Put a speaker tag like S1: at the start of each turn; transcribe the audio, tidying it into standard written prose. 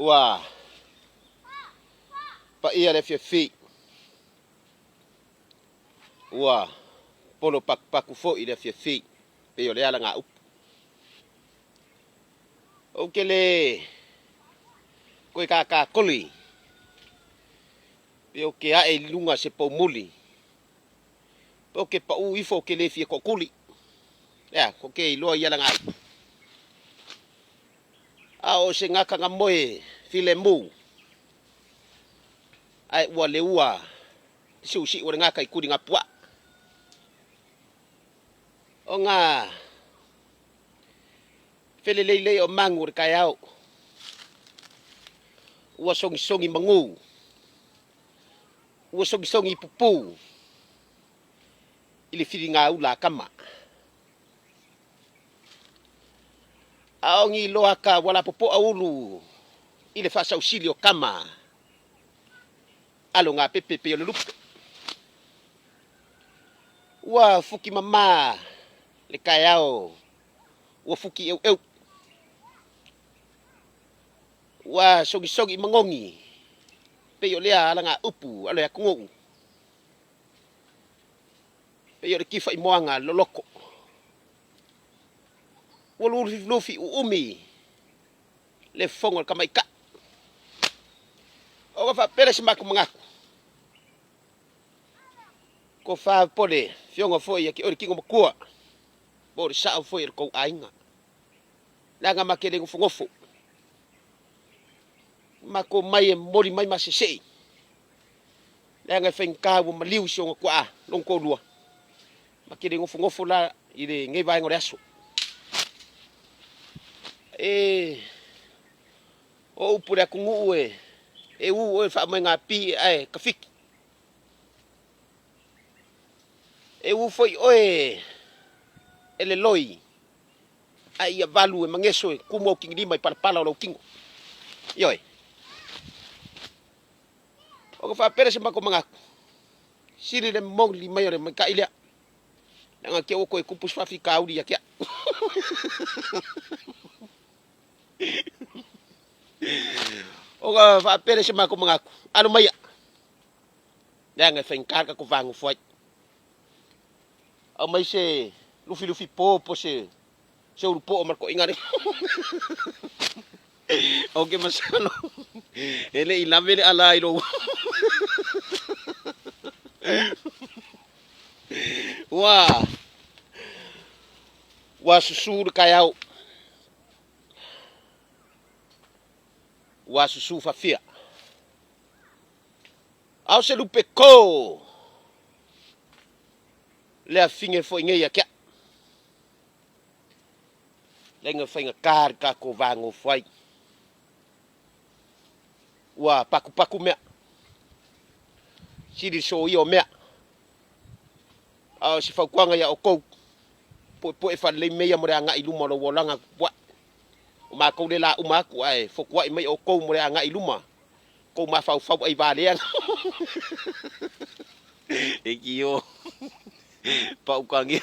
S1: Ua paia le afiafi, ua polo pakupaku foi le afiafi, pei o le alagaupu. Ou te le toe kākākoli, pe ou te ae i luga se poumuli, pe ou te paū ifo ou te le fia toatuli. Ea, ou te iloa i alagaupu. A o se gataga moe filemu, ae ua leua le siusiu o le gata i tuligapuaa. O ga feleleilei o magu o le taeao, ua sogisogi magu, ua sogisogi pupu i le filigaula a tama. A o ni loaka ua lapopoa ulu i le faasausili o tama alo gapepe pei o le lupe. Ua fuki mama le taeao, ua fuki eueu. Ua sogisogi i magogi pei o lea alagaupu a le atunuu, pei o le tifa i moaga loloko. Ua lufilufi uumi le fofoga o le tamaitai. Ona faapea lea o se matou manatu, tofa po le afioga foi ia te oe le tino matua, po o le sao foi o le tou aiga. Leaga ma te le nofonofo, matou omai e momoli mai masesei, leaga e faigata ua maliu si ona tuaa lona toalua, ma te le nofonofo la i lenei vaega o le aso. E o upu i le atunuu e e u oe faamoega pi ae tafiti. E u foi oe e le loi ae ia valu e mageso e tumu au tigilima i palapala o lou tino. Ioe. Ona faapea lea o se matou manatu, sili le momoli mai o le maita'i lea, leaga te i ua toe tupu se faafitauli ia te a'u. Ona faapea lea o se matou manatu, alo maia, leaga e faigata le tatou va nofo ai. Aumai se lufilufi po po o se ulu poo ma le toeaina lea. Ou te masalo e le i lave le ala i lou ua ua susu le taeao ua susu faafia a o se lupe ko le afine foi nei ia te a'u. Leaga faigata le tatou va nofo ai. Ua pakupaku mea. Sili le soia o mea. A o se fautuaga ia outou, puepue faalelei mea ia mo le agai i luma o lou olaga tupua'i. O matou lea la uma atu ae fotua'i mai outou mo le agai i luma, tou mafaufau ai valea. E kio, pau kangia.